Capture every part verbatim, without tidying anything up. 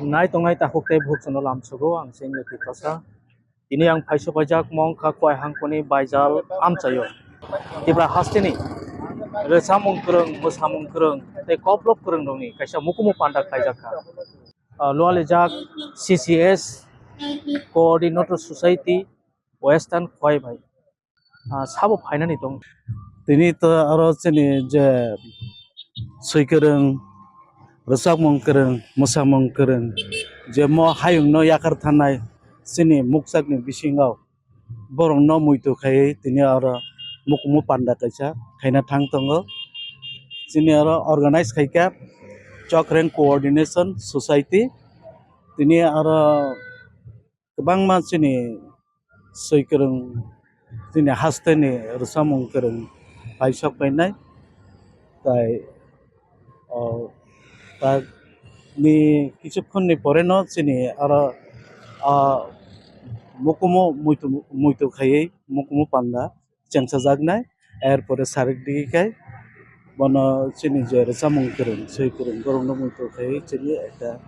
Nai tongnai takhuk tei bukhuk chwngno lamsogo, ang se Ingeti Kosa. Tini ang phaiso paijak mong kha Khowai hangkoni Baijal amchaio. Tipra hasteni rwchapmung kwrwng, mwsamung kwrwng tei koplop kwrwng rokni kaisa mukumu panda khlaijak kha. Ah, lualijak C C S, Coordinator Society, Western Khowai bai. Ah, sabo phainani tong. Tini to aro chini je swi kwrwng, rwchapmung kwrwng, mwsamung kwrwng, je mo hayungno yakar thanai chini mukchakni bisingo borokno muitu khaiwi tini aro mukumu panda kaisa khaina thang tongo. Chini aro organize khaikha Chokreng Coordination Society. Tini aro kwbangma chini swi kwrwng, chini hasteni rwchapmung kwrwng paisok painai. Tai, o, ta ni kichukhunni poreno chini aro, ah, mukumu muitu, muitu khaiwi mukumu panda chengsajaknai, er pore sarik digi khe bono chini je rwchapmung kwrwng, swi kwrwng, borokno muitu khe chini ekta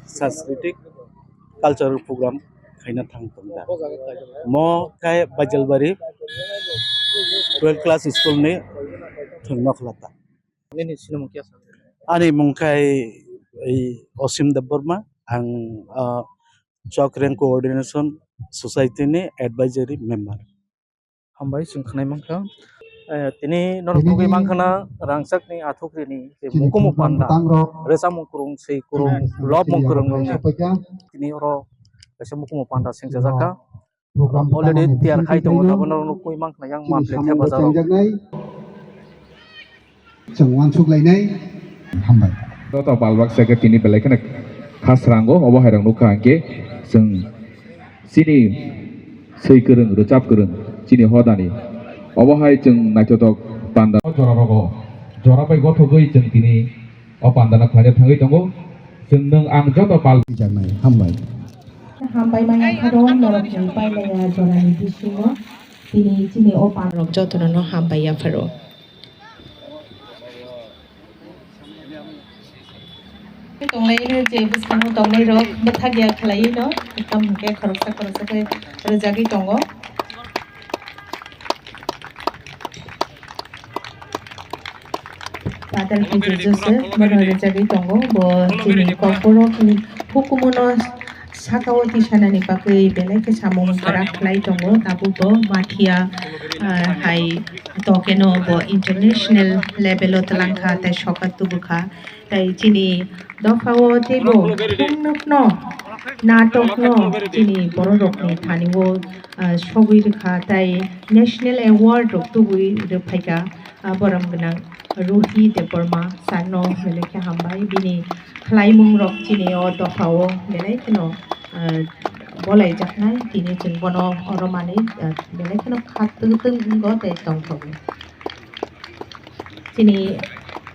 sanskriti cultural program khaina thang tongda. Mo khe Baijalbari twelve class school ni thwngno khlata. Nini sinimung kya sa? Ani mung khai ei Osim Debbarma, ang, ah, Chokreng Coordination Society ni advisory member. Hambai, chwng khwnai mankha. Eh, tini norok tugwi mankhana rangchakni athukrini je mukumu panda, rwchapmung kwrwng, swi kwrwng, lobmung kwrwng nokni. Tini oro kaisa mukumu panda sengchajakha. Already tiyar khai tongo, tabuk norok nukwi mankha yang manpli thepajak rok. Chwng uansuk lainai. Hambai. Joto palbak se khe tini belai kheno kha srango, obo hai rok nukha hwnkhe chwng chini swi kwrwng, rwchap kwrwng chini hodani. Obo hai chwng naithothok panda. O jora rogo, jora bai gothogwi chwng tini o pandano khlaina thangwi tongo. Chwng nwng ang joto pal. Hambai. Hambai maya pharo norokni pailaya jorani bisingo tini chini o pan. Rok jotono no hambai ya pharo. Tonglaino je bwskango tongnairok bwthak ya khwlaino, tamo hwnkhe khoroksa khoroksa khe rwjagwi tongo. Padal P J Joseph bono rwjagwi tongo, bo chini kokborokni hukumuno sakao tisanani bagwi belai khe samung kwrak khlai tongo, tabukbo mathiya, ah, hai tokeno bo international level o twlangkha tei sokat tubukha. Tei chini dophao teibo thungnukno, natokno chini bororokni thanio, ah, sogwi rwkha tei national award rok tubui rwphaikha, ah, borom gwnang Ruhi Debbarma sir no belai khe hambai, bini khlaimung rok chini o dophao belai kheno, ah, bolaijaknai, tini chwng bono oro manwi, ah, belai kheno kha twng twng wngo tei tongthogo. Chini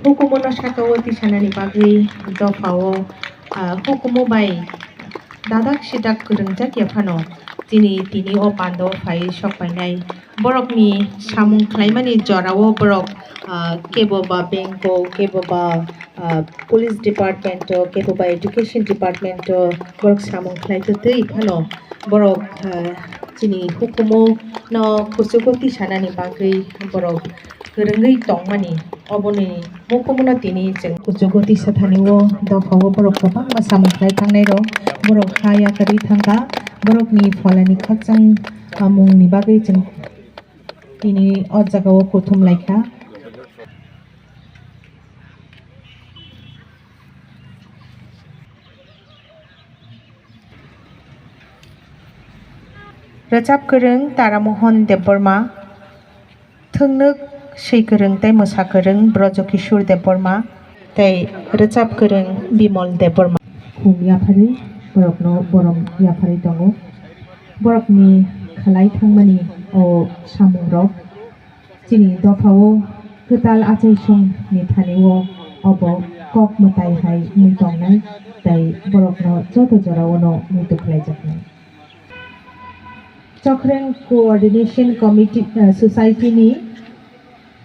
hukumu no saka o tisanani bagwi dophao, ah, hukumu bai dadak sidak kwrwngjak ya phano chini tini o pando phai sok painai. Borokni samung khlaimani jorao borok, ah, kebo ba bank o, kebo ba, ah, police department o, kebo ba education department o borok samung khlai twi phano borok, ah, chini hukumu no kuchugo tisanani bagwi borok kwrwngwi tongmani, oboni hukumu no tini chwng kuchugo tisa thani o dophao borok kwbangma samung khlai thangnai rok borok ha yakarwi thangkha, borokni pholani khakchang mungni bagwi chwng tini o jaga o kuthum laikha. Rwchap kwrwng Taramohon Debbarma, thwngnwk swi kwrwng tei mwsa kwrwng Brojo Kishore Debbarma tei rwchap kwrwng Bimol Debbarma. Khum yapharwi borokno borom yapharwi tongo. Borokni khlai thangmani o samungrok chini dophao kwtal achaisongni thanio obo kok mwtai hai wngwi tongnai tei borokno joto jorao no muitu khlaijaknai. Chokreng Coordination Committee, eh, Society ni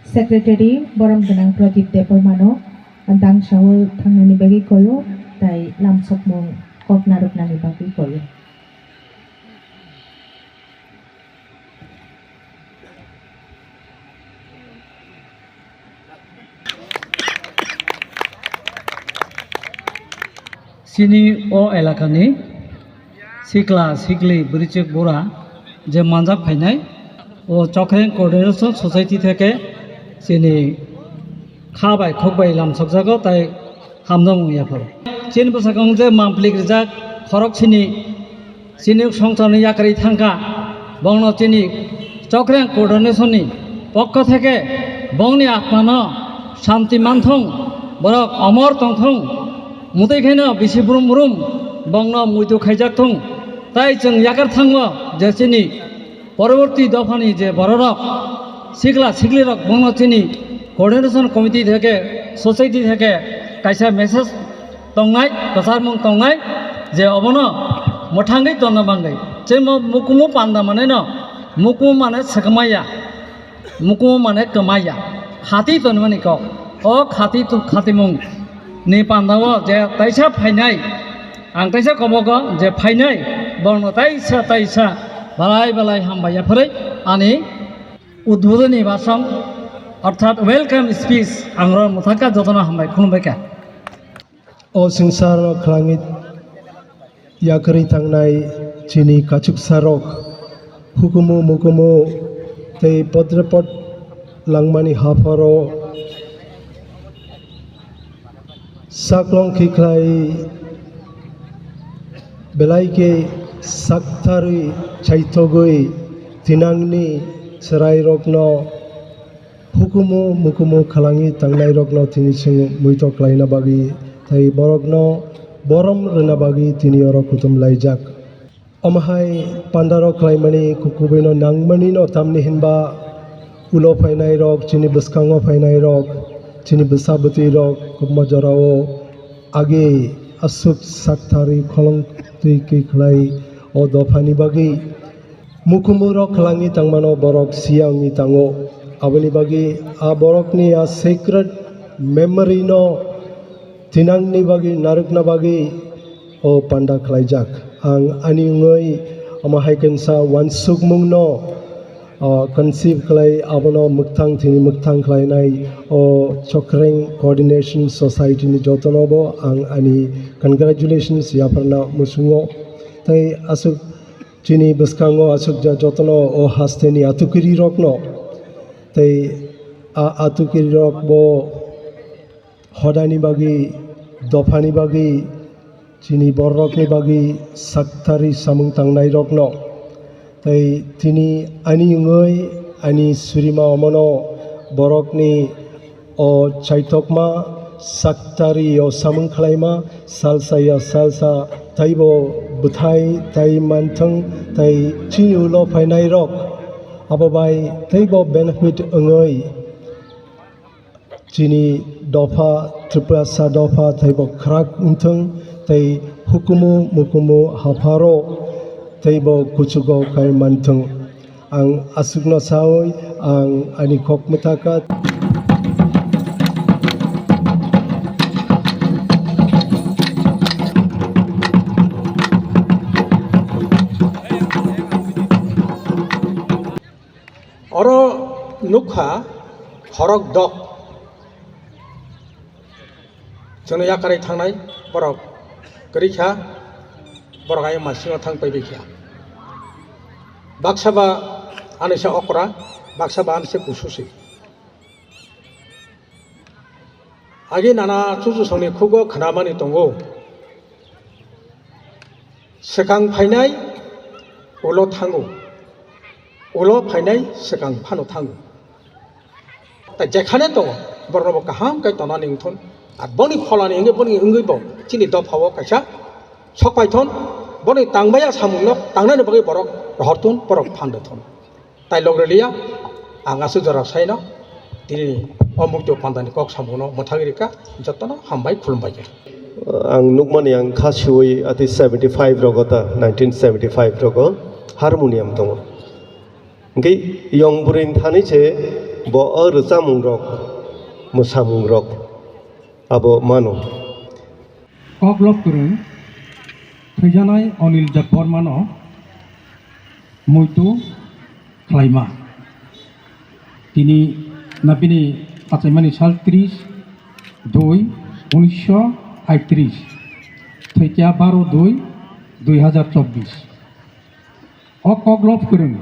Secretary borom gwnang Pradip Debbarmano dangsao thangnani bagwi koyo. tei lamsokmung kok narwknani bagwi koi-o. Chini o elakani sikla sikli bwrwichwk bura je manjak phainai, o Chokreng Coordination Society theke chini kha bai khuk bai lamsokjago, tai hamjakmung yapharo. Chini bwsakang je mamplik rijak khorok sini, chini songsarni yakarwi thangkha, bongno chini Chokreng Coordination ni pokho theke bongni atmano shanti manthung, borok omor tongthung, mutwi khaino bisi brum brum bongno muitu khaijak thung. Tai chwng yakar thangmo je chini poroborti dophani je bororok sikla siklirok bongno chini coordination committee theke, society theke kaisa message tongnai, kwcharmung tongnai je obono mwthangwi tonna bagwi. Chemo mukumu panda maneno, mukumu mane swkmaya, mukumu mane kwmaya, khati tonmani kok. O khati tu-, khatimung ni pandao je taisa phainai, ang taisa kobogo je phainai, borno taisa taisa balai balai hambai yapharwi ani udbodhoni basong orthat welcome speech ang ro mwthangkha, jotono hambai khulumbaikha. O swngcharo khlangwi yakarwi thangnai chini kachuksarok, hukumu mukumu tei podrepot langmani hapharo saklong khiklai belai khe saktharwi chaithogwi thinangni chwrairokno hukumu mukumu khlangwi tangnairokno tini chwng muitok khlaina bagwi tei borokno borom rwna bagwi tini oro kuthum laijak. Omo hai pandaro khlaimani kukubuino nangmanino, tamni hinba ulo phainairok, chini bwskango phainairok, chini bwsa bwtwirok kwbangma jorao age aswk saktharwi kholong twi kwi khlai o dophani bagwi. Mukumurok khlangwi tangmano borok siya wngwi tango. Aboni bagwi a borokni a sacred memory no thinangni bagwi, narwkna bagwi o panda khlaijak. Ang ani wngwi omo hai khensa uansukmungno, o, conceive khlai, abono mwkthang thini mwkthang khlainai o Chokreng Coordination Society ni jotonobo ang ani congratulations yapharna muchungo. Tei aswk chini bwskango aswkjak jotono o hasteni atukiri rokno, tei a atukiri rok bo hodani bagwi, dophani bagwi, chini bororokni bagwi saktharwi samung tangnairokno, tei tini ani wngwi ani surima omono borokni o chaitokma saktari o samung khlaima salsa ya salsa taibo bwthai tai manthwng, tai chini ulo phainairok abo bai teibo benefit wngwi chini dopha, Tiprasa dopha taibo khwrak wngthwng, tei hukumu mukumu hapharo teibo kuchugo kai manthwng. Ang aswkno saui ang ani kok mwthaka. Oro nukha khorok dok. Chwngno yakarwi thangnai borok kwrwi kha, borok ayang mansingo thang paibai kha. Baksa ba anise okra, baksa ba anise kusu se. Agi nana chuchusongni khugo khnamani tongo. Swkang phainai ulo thango, ulo phainai swkang phano thango. Tai jekhane tongo, borokno bo kaham khe tonani wngthun. Ar boni pholani wngwi, boni wngwi bo chini dophao kaisa sok paithon, boni tangbaiya samungno tangnani bagwi borok rohorthun, borok phandothun. Tai logreliya, ang aswk jora saino tini o mukti pandani kok samungno mwthagwi rikha, jotono hambai khulumbai kha. Ang nukmani ang kha siwi ati seventy five rogo ta, nineteen seventy five rogo harmonium tongo. Hwnkhe yong bwrwini thani se bo o rwchapmung rok, mwsamung rok abo mano. Koklop kwrwng thwijanai Anil Debbarmano muitu khlaima. Tini na bini achaimani sal tris dui unisho aitris, thwikha baro dui dui hazar chobbish. O koklop kwrwng,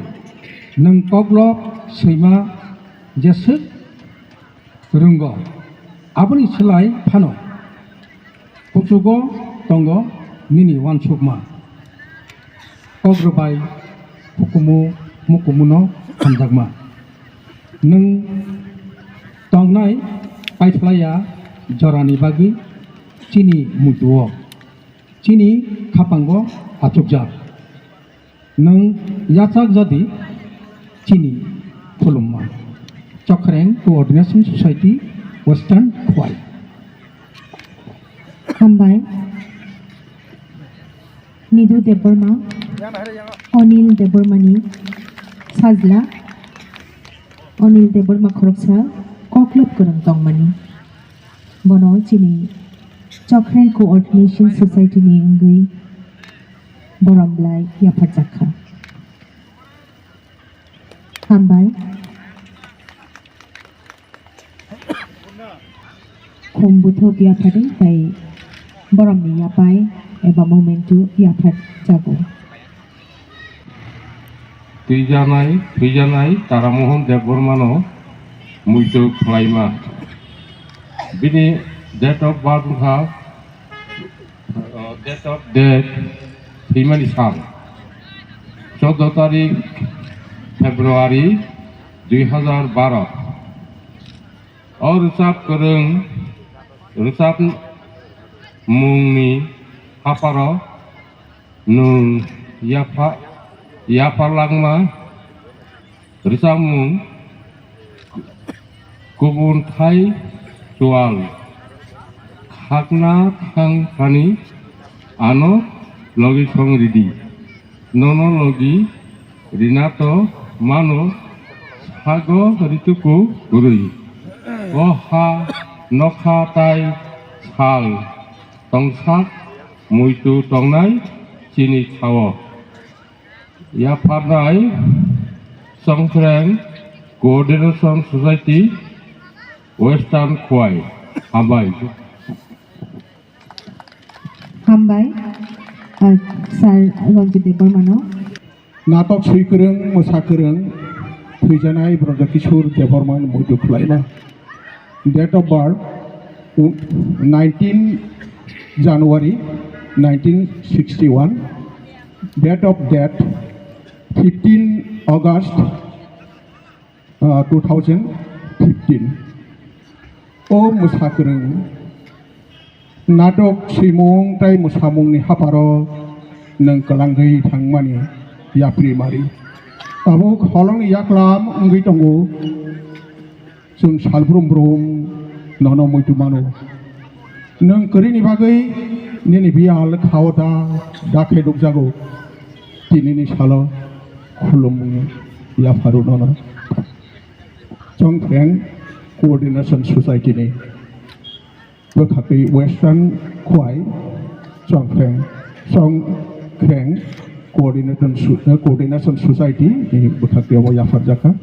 nwng koklop swima jeswk rwngo, aboni slai phano kuchugo tongo nini uansukma. Kok rwbai hukumu mukumuno hamjakma. Nwng tongnai paiphlaiya jorani bagwi chini muitu-o, chini khapango achukjak. Nwng yachak jadi chini khulumma. Chokhreng Coordination Society, Western Khowai. Hambai. Nidu Debbarma, Anil Debbarmani sajla, Anil Debbarma khoroksa koklop kwrwng tongmani. Bono chini Chokhreng Coordination Society ni wngwi borom belai yapharjak kha. Hambai. Khum buthuk yapharwi tei boromni yapai eba memento yapharjago. Twijanai, thwijanai Taramohon Debbarmano muitu khlaima. Bini date of birth wngkha, uh, date of death, thwimani sal, choudo tarik February dui hazar baro. O rwchap kwrwng, rwchap mungni hapharo nwng yapha, yapharlangma rwchapmung kubun thai chual khakna thang thani ano logi song ridi. Nono logi rinato mano sago rituku kwrwi. O ha nokha tai sal tongsak muitu tongnai chini thao. Yapharnai Chongphreng Coordination Society, Western Khowai. Hambai. Hambai, uh, Sir Ranjit Debbarmano. Natok swi kwrwng, mwsa kwrwng, thwijanai Bronjo Kishore Debbarma muitu khlaima. Date of birth, nineteen January nineteen sixty-one. Date of death, fifteen August, uh, two thousand fifteen. O mwsa kwrwng natok swimung tei mwsamungni hapharo nwng kwlangwi thangmani yapri mari. Tabuk holongni yaklam wngwi tongo. Chwng salbrum brum nono muitu mano. Nwng kwrwini bagwi nini biyal khao da, da khe nukjago. Tinini salo khulumung yapharu nono. Chongphreng Coordination Society ni bwkhakwi Western Khowai Chongphreng, Chongphreng Coordination Su-, eh, Coordination Society ni bwkhakwi obo yapharjakha.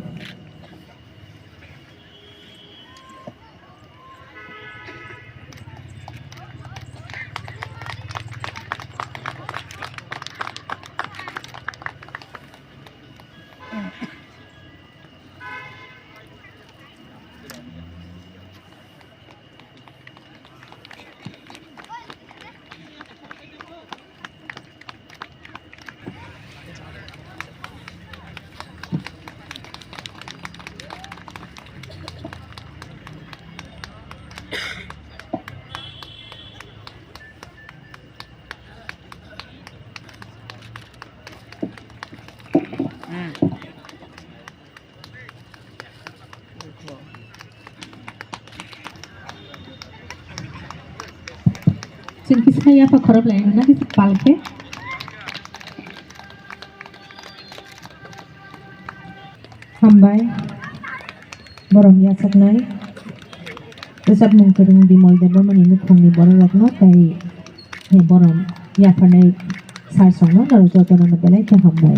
Chwng kisa yapha khorok lai wngna kisa palke. Hambai. Borom yachaknai. Rwchapmung kwrwng Bimal Debbarmani nukhungni bororokno tei Borom yapharnai sir songno norok jotono no belai khe hambai.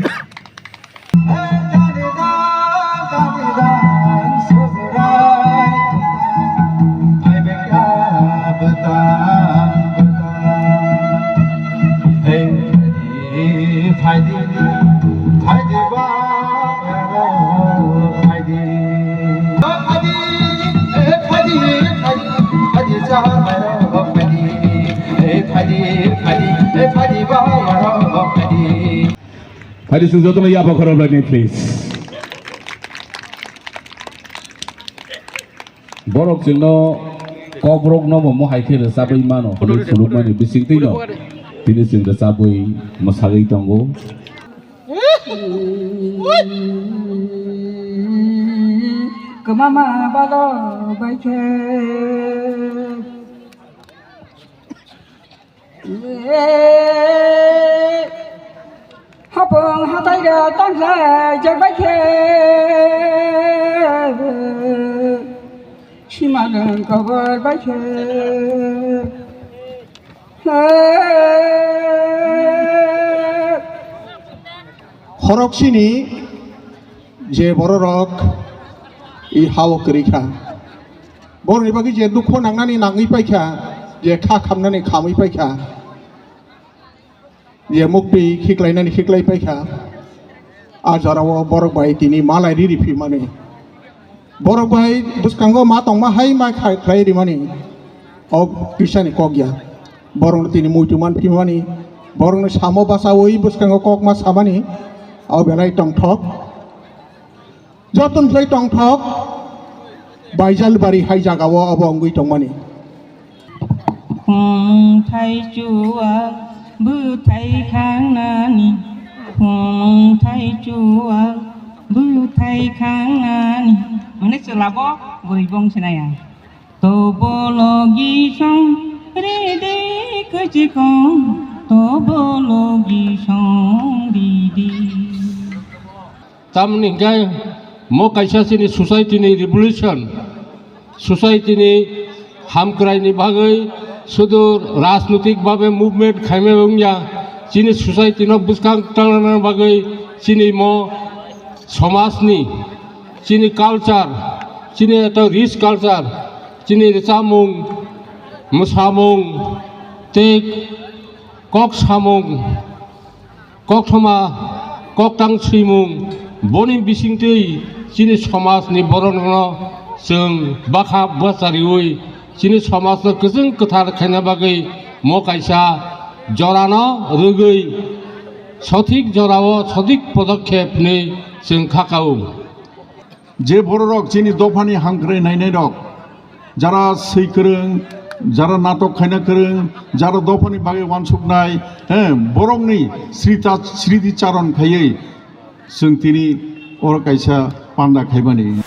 Phaidi, sung jotono yapha khorok laini, please. Borok chwngno kokrokno bo mohai khe rwchabwi mano hwnwi phunukmani bisingtwino tini chwng rwchabwi mwsagwi tongo. Kwmama balo bai khe. Hapung hatai da tanglai jak bai khe. Simalwng kobor bai khe. Khorok sini je bororok i hao kwrwi kha. Borokni bagwi je dukho nangnani nangwi paikha, je kha khamnani khamwi paikha, je muktwi khiklainani khiklai paikha, a jorao borok bai tini malai riri phimani. Borok bai bwskango ma tongma hai ma khai khlai rimani. O kisani kok ya. Borokno tini muitu man phimani. Borokno samo basawi bwskango kok ma samani. O belai tongthok. Joton khlai tongthok, Baijalbari hai jagao abo wngwi tongmani. Khumung thai chuwa bwthai khangnani, khumung thai chuwa bwthai khangnani. Mane chwlabo bwrwi bong sinaya. Tobologi song ridi kuchikong, tobologi song ridi. Tamoni hingkhe mo kaisa chini society ni revolution, society ni hamkrai ni bagwi sudu rajnitik babe movement khaima wngya, chini society no bwskang tanglana bagwi chini mo somaj ni chini culture, chini eto rich culture, chini rwchapmung, mwsamung tei kok samung, koktwma, koktang swimung, boni bisingtwi chini somajni borokno chwng bakha bwchariwi chini somajno kwchwng kwthar khaina bagwi mo kaisa jorano rwgwi sothik jorao sothik podokhep hinwi chwng kha kao. Je bororok chini dophani hamkrai nainairok, jara swi kwrwng, jara natok khaina kwrwng, jara dophani bagwi uansuknai, he, borokni srita-, sriti charon khaiwi chwng tini oro kaisa panda khaimani.